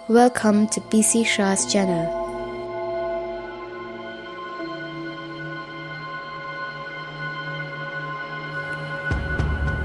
Welcome to PC Shah's channel.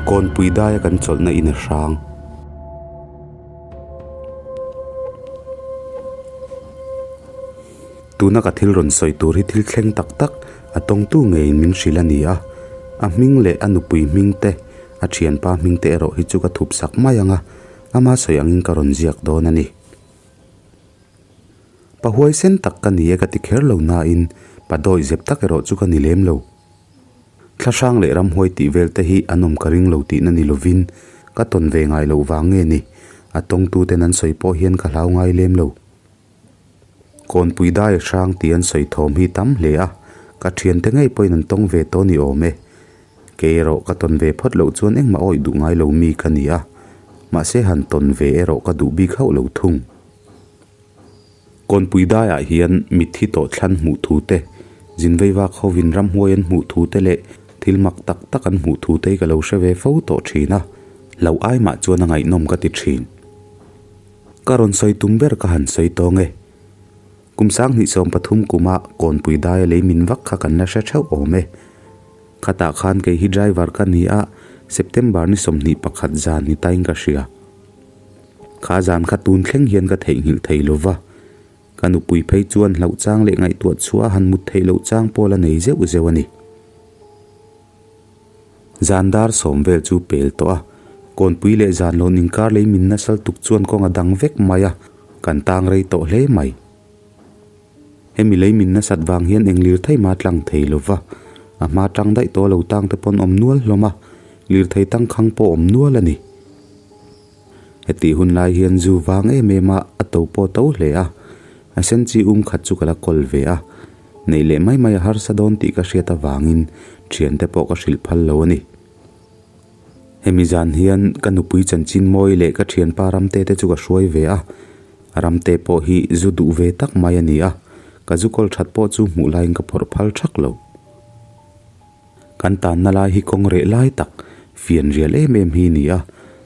Kawnpui daia kan chawlhna in a hrang. Tuna ka thil rawn sawi tur hi thil thleng tak tak a tawngtu ngeiin min hrilh a ni a, a hming leh a nupui hming te, a thianpa hming te erawh hi chu ka thup sak mai ang a, ama sawi angin ka rawn ziak dawn a ni. Pa huaisen tak ka ni e ka ti kher lo nain pa dawi zep tak erawh chu ka ni lem lo. Thlahrang leh ramhuai tih vel te hi an awm ka ring lo tihna ni lovin ka tawn ve ngai loh vang nge ni, a tawngtuten an sawi pawh hian ka hlau ngai lem lo. Kawnpui dai hrang tih an sawi thawm hi tam hle a, ka thiante ngei pawhin an tawng ve tawh ni awm e. Kei erawh ka tawn ve phawt loh chuan engmah awih duh ngai lo mi ka ni a, mahse han tawn ve erawh ka duh bik hauh lo thung. Kawnpui daiah hian mitthi tawh thlan hmuh thu te, zinvei vak hovin ramhuai an hmuh thu te leh thil mak tak tak an hmuh thu te hi ka lo hre ve fo tawh thin a, lo ai mah chuan a ngaihnawm ka ti thin. Ka rawn sawi tum ber ka han sawi tawng e. Kum 2013 kuma Kawnpui daia lei min vak kha kan la hre theuh awm e. Khatah khan kei hi driver ka ni a, September ni 21 zan ni tain ka hria. Kha zan kha tun thleng hian ka theihnghilh thei lo va. Ka nupui phei chuan hlauh chang leh ngaihtuah chhuah a han mut theih loh chang pawl a nei zeuh zeuh a ni. Zan dar sawm vel chu pel tawh a, Kawnpui leh zan lawn inkar lei min nasal tuk chuan kawng a dang vek mai a, kan tang rei tawh hle mai. Hemi lei min nasat vang hian eng lirthei mah tlang thei lo va, a hma tang daih tawh lo tang te pawn awm nual hlawm a, lirthei tangkhang pawh awm nual a ni. Hetih hun lai hian zu vang em em a, a to pawh to hle a, a sen chi um khat chu ka la kawl ve a, neih leh mai mai a harsa dawn tih ka hriat avangin thiante pawh ka hrilh phal lo a ni. Hemi zan hian ka nupui chanchin mawi leh ka thianpa Ramte te chu ka hruai ve a, Ramte pawh hi zu duh ve tak mai a ni a, ka zu kawl that pawh chu hmuh laiin ka phawrh phal thak lo. Kan tanna lai hi kawng reh lai tak, fian rial em em hi ni a,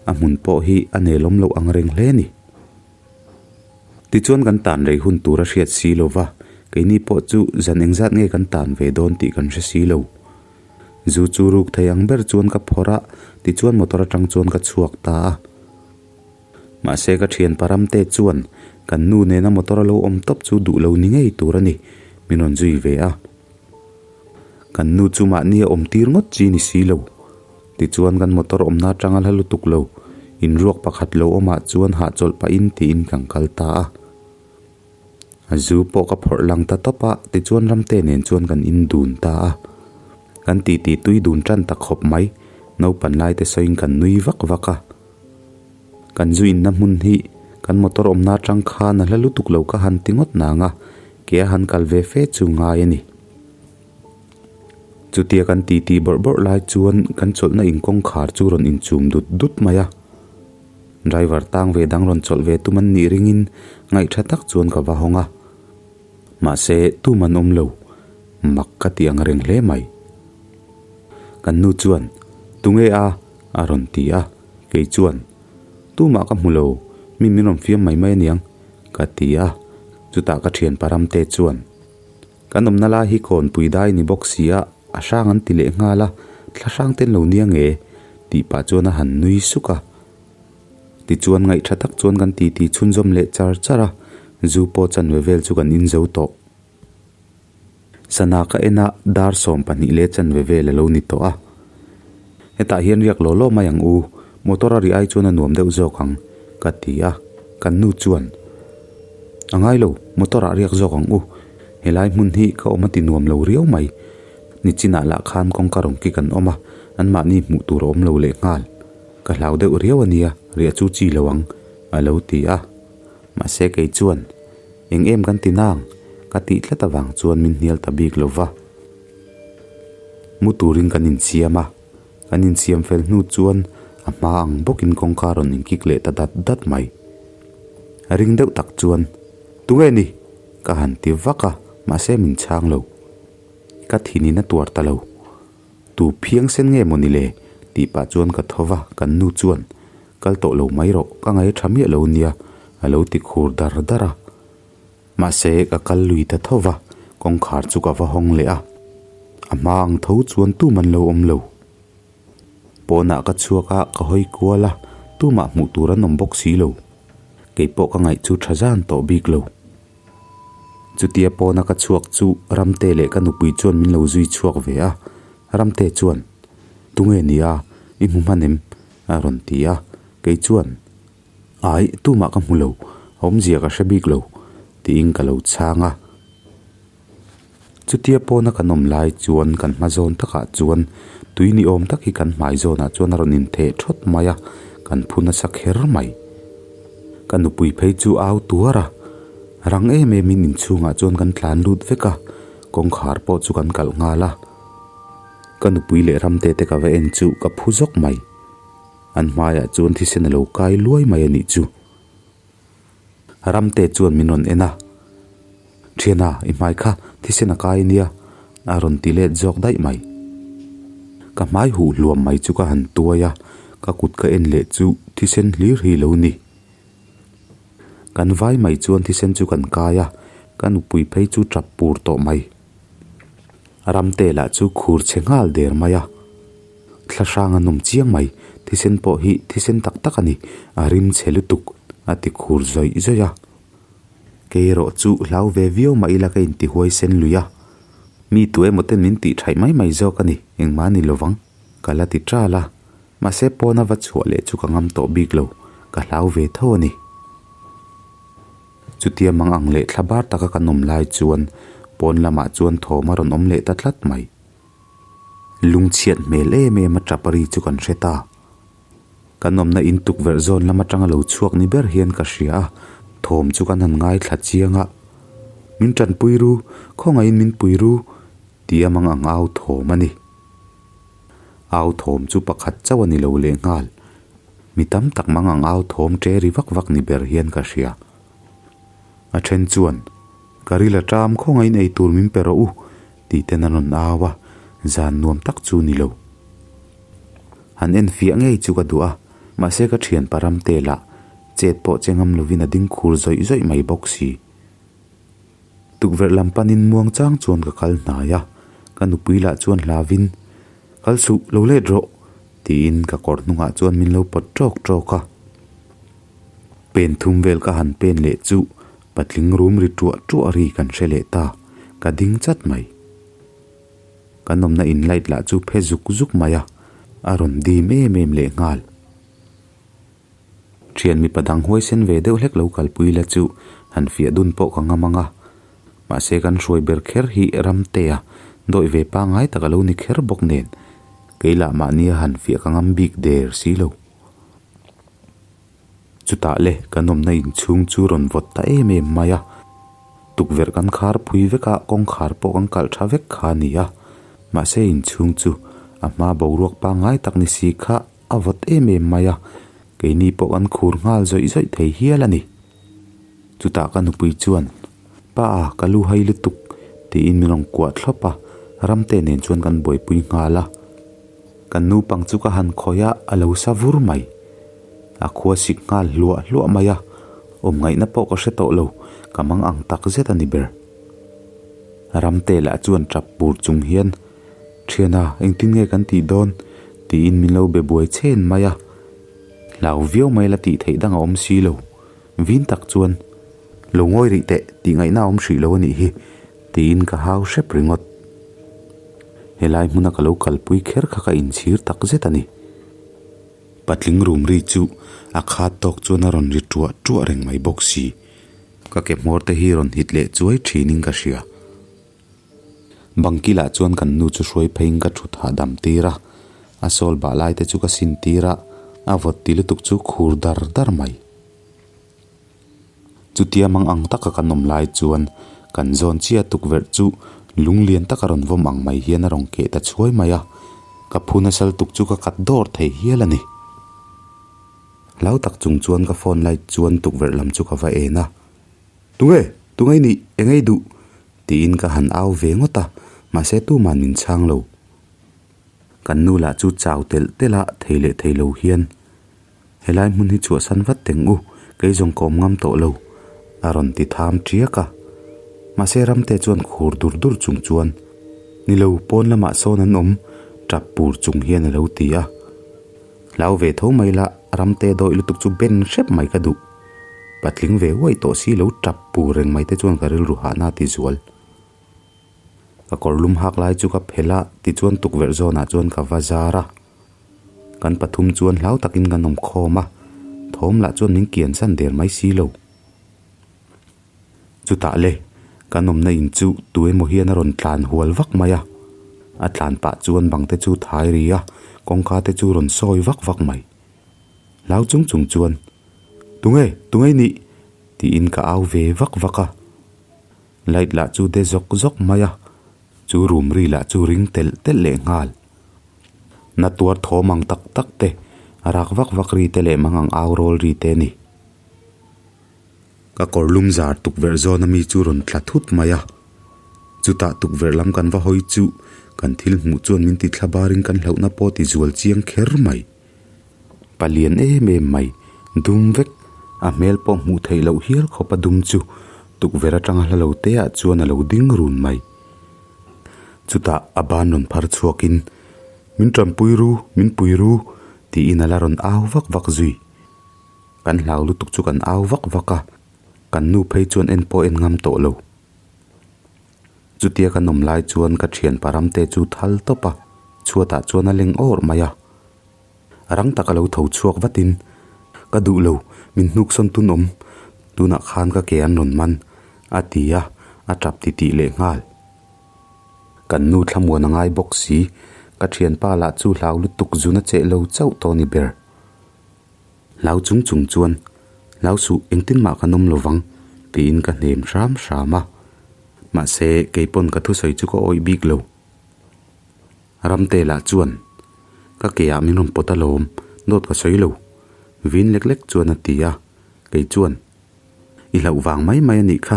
a hmun pawh hi a nelawm loh ang reng hle ni. Tichuan kan tan rei hun tur a hriat si lo va, keini pawh chu zan engzat nge kan tan ve dawn tih kan hre si lo. Zu chu ruk thei ang ber chuan ka phawrh a, tichuan motor atang chuan ka chhuak ta a. Mahse ka thian Paramte chuan kan nu nena motor a lo awm tawp chu duh lo ni ngei tur a ni, min rawn zui ve a. Kan nu chu mahni a awm tir ngawt chi ni si lo. Tichuan kan motor awmna atanga hla lutuk lo, inruak pakhat lo awmah chuan hahchawlh pahin tiin kan kal ta a. A zu pawh ka phawrh lang ta tawp a, tichuan Ramte nen chuan kan in dun ta a. Kan titi tui dun tan ta khawp mai, naupan lai te sawiin kan nui vak vak a. Kan zu inna hmun hi kan motor awmna atang khan a hla lutuk lo ka han ti ngawt nang a, ke a han kal ve fe chu ngai a ni. Chutia kan titi bawrh bawrh lai chuan kan chawlhna in kawngkhar chu rawn inchum dut dut mai a. Driver tang ve dang rawn chawlh ve tum an nih ringin ngaihtha tak chuan ka va hawng a. Mahse tum an awm lo, mak ka ti ang reng hle mai. Kan nu chuan, Tunge a? a rawn ti a, kei chuan, Tumah ka hmu lo, mi min rawn fiam mai mai aniang, ka ti a, chutah ka thian Paramte chuan, Kan awmna lai hi kawnpui dai ni bawk si a, a hrang an ti leh nghal a, thla hrang ten lo nia nge? tih pah chuan a han nui suk a. Tichuan ngaihtha tak chuan kan titi chhunzawm leh char char a, zu pawh chanve vel chu kan in zo tawh. Sana ka en a, dar 12 leh chanve vel a lo ni tawh a. Hetah hian riak law law mai ang u, motor a ri ai chuan a nuam deuh zawk ang, ka ti a, kan nu chuan, A ngai lo, motor ah riak zawk ang u, helai hmun hi ka awm a ti nuam lo riau mai. Nichinah lah khan kawngka rawn kik an awm a, anmahni hmuh tur a awm lo leh nghal. Ka hlau deuh riau a nia, riah chu chi lo ang, a lo ti a. Mahse kei chuan, Eng em kan ti nang? Ka tih tlat avang chuan min hnial ta bik lo va. Mu turin kan insiam a, kan insiam fel hnu chuan a hma ang bawkin kawngka rawn inkik leh ta dat dat mai. A ring deuh tak chuan, Tunge ni? Ka han ti vak a, mahse min chhang lo. Ka thinin a tuar ta lo. Tu phiang sen nge maw ni le? Tih pah chuan ka tho va, kan nu chuan, Kal tawh lo mai rawh, ka ngaih tha miah lo nia, A lo ti khur dar dar a. Mahse, ka kal lui ta tho va, kawngkhar chu ka va hawng leh a. A hma ang tho chuan tum an lo awm lo. Pawnah ka chhuak a, ka hawi kual a, tumah hmuh tur an awm bawk si lo. Kei pawh ka ngaih chu tha zan tawh bik lo. Chutia pawna ka chhuak chu Ramte leh ka nupui chuan min lo zui chhuak ve a. Ramte chuan, Tunge nia, i hmu hman em? a rawn ti a. Kei chuan, Ai, tumah ka hmu lo, a awmzia ka hre bik lo, tiin ka lo chhang a. Chutia pawna kan awm lai chuan kan hma zawn takah chuan tui ni awm tak hi kan hmai zawnah chuan a rawn intheh thawt mai a, kan phu nasa kher mai. Ka nupui phei chu au tuar a, rang em emin inchhungah chuan kan tlan lut vek a, kawngkhar pawh chu kan kalh nghal a. Ka nupui leh ramte te ka va en chu ka phu zawk mai. An hmaiah chuan thisen a lo kai luai mai a nih chu. Ramte chuan min rawn en a, Thiana, i hmai kha thisen a kai nia, a rawn ti let zawk daih mai. Ka hmai huh hluam mai chu ka han tuai a, ka kut ka en leh chu thisen hlir hi lo ni. Kan vai mai chuan thisen chu kan kai a, ka nupui phei chu tap pur tawh mai. Ramte lah chu khur chhe nghal der mai a. Thla hrang a nawm chiang mai, thisen pawh hi thisen tak tak a ni, a rim chhe lutuk, a ti khur zawih zawih a. Kei erawh chu hlau ve viau mah ila ka inti huai sen lui a. Mi tu emaw ten min tih thaih mai mai zawk a ni, engmah a ni lovang, ka la ti ṭal a. Mahse pawna va chhuah leh chu ka ngam tawh bik lo, ka hlau ve tho a ni. Chutia mang ang leh thla bar taka kan awm lai chuan pawn lamah chuan thawm a rawn awm leh ta tlat mai. Lungchhiat hmel em em a tap ri chu kan hre ta. Kan awmna in tukverh zawn lam atanga lo chhuak ni ber hian ka hria a, thawm chu kan han ngaithla chiang a. Min tanpui ru, khawngaihin min pui ru, tia mang ang au thawm a ni. Au thawm chu pakhat chauh a ni lo lehnghal. Mi tam tak mang ang au thawm ṭe ri vak vak ni ber hian ka hria. A ṭhen chuan, Ka ril a ṭam khawngaihin ei tur min pe rawh u, tih ten an rawn au a, zan nuam tak chu ni lo. Han en fiah ngei chu ka duh a, mahse ka ṭhian Paramte lah chet pawh che ngam lovin a ding khur zawih zawih mai bawk si. Tukverh lam panin muang chang chuan ka kal hnai a, ka nupui lah chuan hlavin, Kal suh, lo let rawh, tiin ka kawr hnungah chuan min lo pawt ṭawk ṭawk a. Pen thum vel ka han pen leh chu patling rum ri ṭuah ṭuah ri kan hre leh ta, ka ding chat mai. Kan awmna in light lah chu phe zuk zuk mai a, a rawn dim em em leh nghal. Thian mipa dang huaisen ve deuh hlek lo kalpui la chu han fiah dun pawh ka ngam ang a. Mahse kan hruai ber kher hi Ramtea dawih ve pangngai tak a lo ni kher bawk nen kei lah mahnia han fiah ka ngam bik der si lo. Chutah le kan awmna inchhung chu rawn vawt ta em em mai a. Tukverh kan khar phui vek a, kawngkhar pawh kan kalh tha vek kha a ni a. Mahse inchhung chu a hma boruak pangngai tak ni si kha A vawt em em mai a, keini pawh kan khur nghal zawih zawih thei hial a ni. Chutah ka nupui chuan, Pa, ka lu hai lutuk, tiin min rawn kuah thlawp a, Ramte nen chuan kan buaipui nghal a. Kan nupang chu ka han khawih a, a lo sa vur mai. A khua sik nghal hluah hluah mai a, awm ngaihna pawh ka hre tawh lo, ka mang ang tak zet a ni ber. Ramte lah chuan tap pur chung hian, Thiana, engtin nge kan tih dawn? tiin min lo be buai chen mai a. Hlau viau mai la tih theih dang a awm si lo. Vin tak chuan, Lo ngawi rih teh, tih ngaihna a awm hrih lo a nih hi, tiin ka hau hrep ringawt. Helai hmuna ka lo kalpui kher kha ka inchhir tak zet a ni. Patling rum ri chu a khat tawk chuan a rawn ri ṭuah ṭuah reng mai bawk si. Ka ke hmawr te hi rawn hit leh chuai ṭhinin ka hria. Bangkilah chuan kan nu chu hruai pheiin ka thut hahdam tir a, a sawl bah lai te chu ka sin tir a, a vawt ti lutuk chu khur dar dar mai. Chutia mang ang taka kan awm lai chuan kan zawn chiah tukverh chu lung lian taka rawn vawm ang mai hian a rawn keh ta chhuai mai a, ka phu nasal tuk chu ka kat dawr thei hial a ni. Hlau tak chung chuan ka phone light chuan tukverh lam chu ka va en a. Tunge? Tunge i nih? Eng ei duh? Tiin ka han au ve ngawt a, mahse tuman min chhang lo. Kan nu lah chu chau telh telh a, thei leh thei lo hian, Helai hmun hi chhuahsan vat teng u, Kei zawng ka awm ngam tawh lo, a rawn ti tham ṭiak a. Mahse Ramte chuan khur dur dur chung chuan, Ni lo, pawn lamah sawn an awm, ṭap pur chung hian a lo ti a. Hlau ve tho mai la, Ramte dawih lutuk chu ben hrep mai ka duh. Patling ve uaih tawh si lo ṭap pur reng mai te chuan ka rilru hahna a ti zual. Ka kawr lum hak lai chu ka phelh a, tichuan tukverh zawnah chuan ka va zar a. Kan pathum chuan hlau takin kan awm khawm a, thawm lah chuan min kian san der mai si lo. Chutah le, kan awmna in chu tu emaw hian a rawn tlan hual vak mai a, a tlan pah chuan bang te chu thai ri a, kawngka te chu rawn sawi vak vak mai. Hlau chung chung chuan, Tunge, tunge i nih? tiin ka au ve vak vak a. Light lah chu de zawk zawk mai a, chu room ri lah chu ring telh telh leh nghal. Na tuar thawm ang tak tak te, a rak vak vak ri te leh mang ang au rawl ri te a ni. Ka kawr lum zar tukverh zawn ami chu rawn tla thut mai a, chutah tukverh lam kan va hawi chu kan thil hmuh chuan min ti thla barin kan hlauhna pawh ti zual chiang kher mai. Palian em em mai, dum vek, a hmel pawh hmuh theih loh hial khawp a dum chu tukverh atanga hla lo te ah chuan a lo ding run mai. Chutah a ban rawn phar chhuakin, Min tanpui ru, min pui ru, tiin a la rawn au vak vak zui. Kan hlau lutuk chu kan au vak vak a, kan nu phei chuan en pawh en ngam tawh lo. Chutia kan awm lai chuan ka thian paramte chu thal tawp a, chhuatah chuan a leng awrh mai a. Rang tak a lo tho chhuak vatin, Ka duh lo, min hnuksawn tun awm, tunah khan ka ke an rawn man, a ti a, a tap titih leh nghal. Kan nu thlamuan a ngai bawk si, ka thianpa lah chu hlau lutuk zun a cheh lo chauh tawh ni ber. Hlau chung chung chuan, Hlau suh, engtin mah kan awm lo vang, tiin ka hnem hram hram a. Mahse, kei pawn ka thusawi chu ka awih bik lo. Ramte lah chuan, Ka ke ah min rawn pawt alawm, dawt ka sawi lo. Vin lek lek chuan a ti a, kei chuan, I hlauh vang mai mai a nih kha,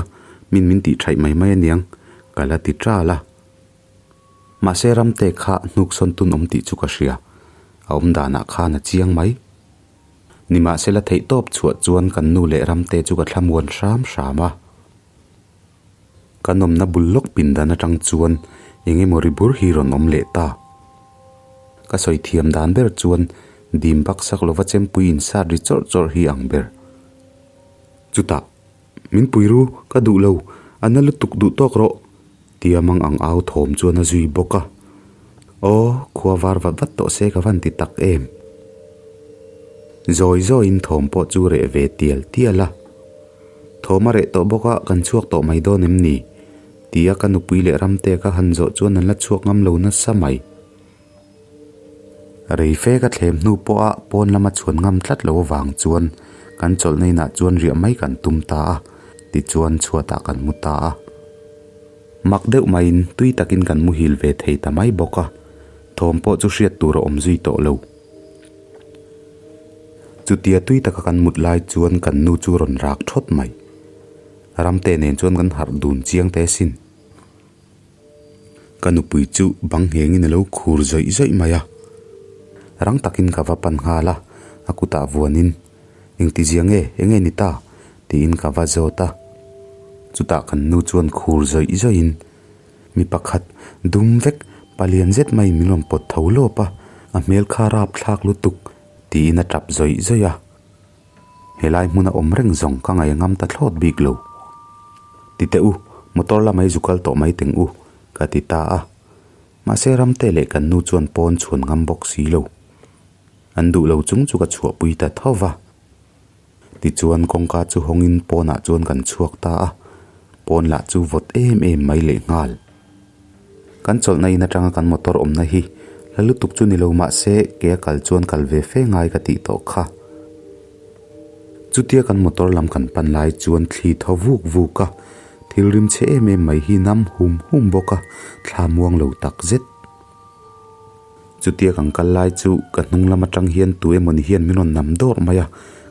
min min tih thaih mai mai aniang, ka la ti ṭal a. Mahse Ramte kha hnuksawn tun awm tih chu ka hria, a awm danah khan a chiang mai. Nimahsela theihtawp chhuah chuan kan nu leh Ramte chu ka thlamuan hram hram a. Kan awmna bul lawk pindan atang chuan eng emaw ri bur hi rawn awm leh ta. Ka sawi thiam dan ber chuan dim baksak lova chempui insat ri chawrh chawrh hi ang ber. Chutah, Min pui ru, ka duh lo, a na lutuk duh tawk rawh, tia mang ang au thawm chuan a zui bawk a. Aw, khua var vat vat tawh se ka van ti tak em. Zawi zawiin thawm pawh chu reh ve tial tial a. Thawm a reh tawh bawk a, kan chhuak tawh mai dawn em ni? Tia ka nupui leh Ramte ka han zawh chuan an la chhuak ngam lo nasa mai. Rei fe ka thlem hnu pawha pawn lama chhuan ngam tlat lo avang chuan kan chawlhna inah chuan riah mai kan tum ta a, tichuan chhuatah kan mu ta a. Mak deuh maiin tui takin kan muhil ve thei ta mai bawk a, thawm pawh chu hriat tur a awm zui tawh lo. Chutia tui taka kan mut lai chuan kan nu chu rawn rak thawt mai. Ramte nen chuan kan harh dun chiang te sin. Ka nupui chu bang nghengin a lo khur zawih zawih mai a. Rang takin ka va pan nghal a, a kutah vuanin, Engtizia nge, enge ni ta? tiin ka va zawt a. Chutah kan nu chuan khur zawih zawihin, Mi pakhat, dum vek, palian zet maiin min rawn pawt tho lawp a, a hmel kha rap thlak lutuk, tiin a tap zawih zawih a. Helai hmuna awm reng zawng ka ngaih ngam ta thlawt bik lo. Ti teh u, motor lamah i zu kal tawh mai teng u, ka ti ta a. Mahse Ramte leh kan nu chuan pawn chhuan ngam bawk si lo. An duh lo chung chu ka chhuahpui ta tho va. Tichuan kawngka chu hawngin pawnah chuan kan chhuak ta a, pawn lah chu vawt em em mai leh nghal. Kan chawlhna in atanga kan motor awmna hi hla lutuk chu ni lo mahse ke a kal chuan kal ve fe ngai ka tih tawh kha. Chutia kan motor lam kan pan lai chuan thli thaw vuk vuk a, thil rim chhe em em mai hi nam hum hum bawk a, thla muang lo tak zet. Chutia kan kal lai chu ka hnung lam atang hian tu emawni hian min rawn nam dawrh mai a,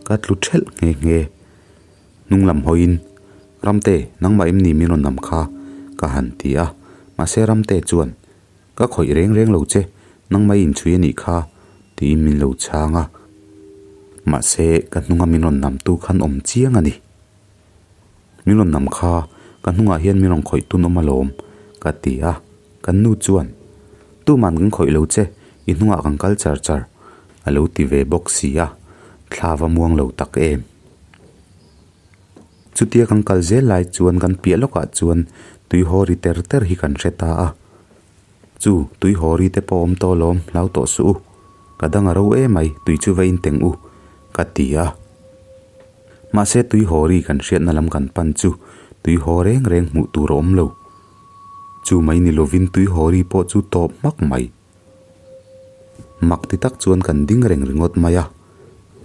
ka tlu thelh nghe nghe. Hnung lam hawiin, Ramte, nangmah em ni min rawn nam kha? ka han ti a, mahse Ramte chuan, Ka khawih reng reng lo che, nangmah i inchhui a nih kha, tiin min lo chhang a. Mahse, ka hnunga min rawn namtu khan awm chiang a ni. Min rawn nam kha, ka hnungah hian min rawn khawih tun awm alawm, ka ti a. Kan nu chuan, Tuman kan khawih lo che, i hnungah kan kal char char, a lo ti ve bawk si a, thla va muang lo tak em. Chutia kan kal zel lai chuan kan piah lawkah chuan tui haw ri ter ter hi kan hre ta a. Chu, tui haw ri te pawh awm tawh alawm, hlau tawh suh u. Ka dang a ro emai, tui chu va inteng u, ka ti a. Mahse tui haw ri kan hriatna lam kan pan chu tui haw reng reng hmuh tur a awm lo. Chu mai ni lovin tui haw ri pawh chu tawp hmak mai. Mak ti tak chuan kan ding reng ringawt mai a.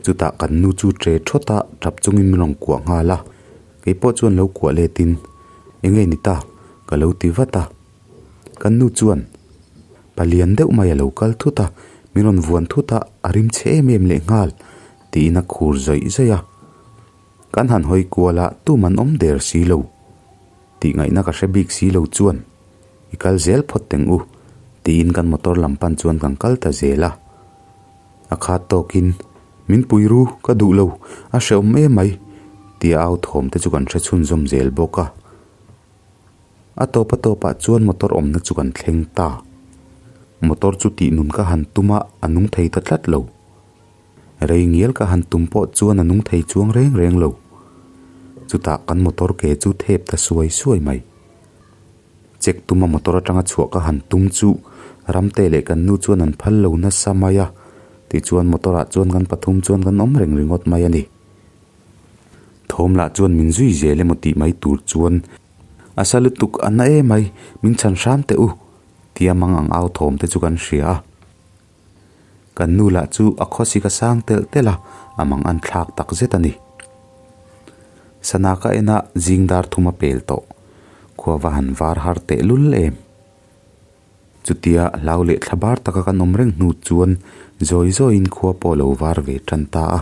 Chutah kan nu chu tre thawt a, tap chungin min rawn kuah nghal a. Kei pawh chuan lo kuah letin, Enge ni ta? ka lo ti vat a. Kan nu chuan palian deuh mai a lo kal thut a, min rawn vuan thut a, a rim chhe em em leh nghal tiin a khur zawih zawih a. Kan han hawi kual a, tum an awm der si lo. Tih ngaihna ka hre bik si lo chuan i kal zel phawt teng u tiin kan motor lam pan chuan kan kal ta zel a. A khat tawkin min pui ru ka duh lo, a hrehawm em mai tia au thawm te chu kan hre chhunzawm zel bawk a. A tawp a tawpah chuan motor awmna chu kan thleng ta. Motor chu tih nun ka han tum a, a nung thei ta tlat lo. Rei ngial ka han tum pawh chuan a nung thei chuang reng reng lo. Chutah kan motor ke chu thep ta suai suai mai. Check tuma motor atanga chhuah ka han tum chu Ramte leh kan nu chuan an phal lo nasa mai a, tichuan motor ah chuan kan pathum chuan kan awm reng ringawt mai a ni. Thawm lah chuan min zui zel emaw tih mai tur chuan a sa lutuk a na em mai, min chhan hram teh u tia mang ang au thawm te chu kan hria a. Kan nu lah chu a khawsik a sang telh telh a, a mang an thlak tak zet a ni. Sana ka en a zing dar thum a pel tawh, khua va han var har teh lul em. Chutia hlau leh thla bar taka kan awm reng hnu chuan zawi zawiin khua pawh lo var ve tan ta a,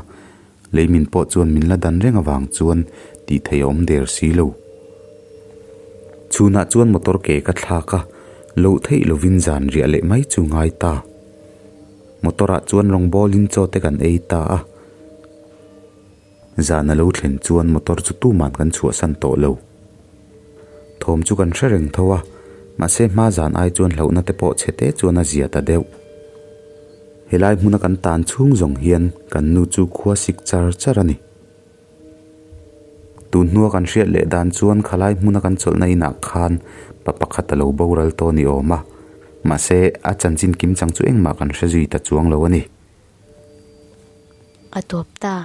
leimin pawh chuan min la dan reng avang chuan tih theih a awm der si lo. Chhunah chuan motor ke ka thlak a, loh theih lovin zan riah leh mai chu ngai ta. Motor ah chuan rawngbawlin chaw te kan ei ta a. Zan a lo thlen chuan motor chu tuman kan chhuahsan tawh lo. Thawm chu kan hre reng tho a, mahse hma zan ai chuan hlauhna te pawh chhe te chuan a zia ta deuh. Helai hmuna kan tan chhung zawng hian kan nu chu khua sik char char a ni. Tun hnua kan hriat leh dan chuan khalai hmuna kan chawlhna inah khan pa pakhat a lo boral tawh ni awm a, mahse a chanchin kim chang chu engmah kan hre zui ta chuang lo a ni. A tawp ta.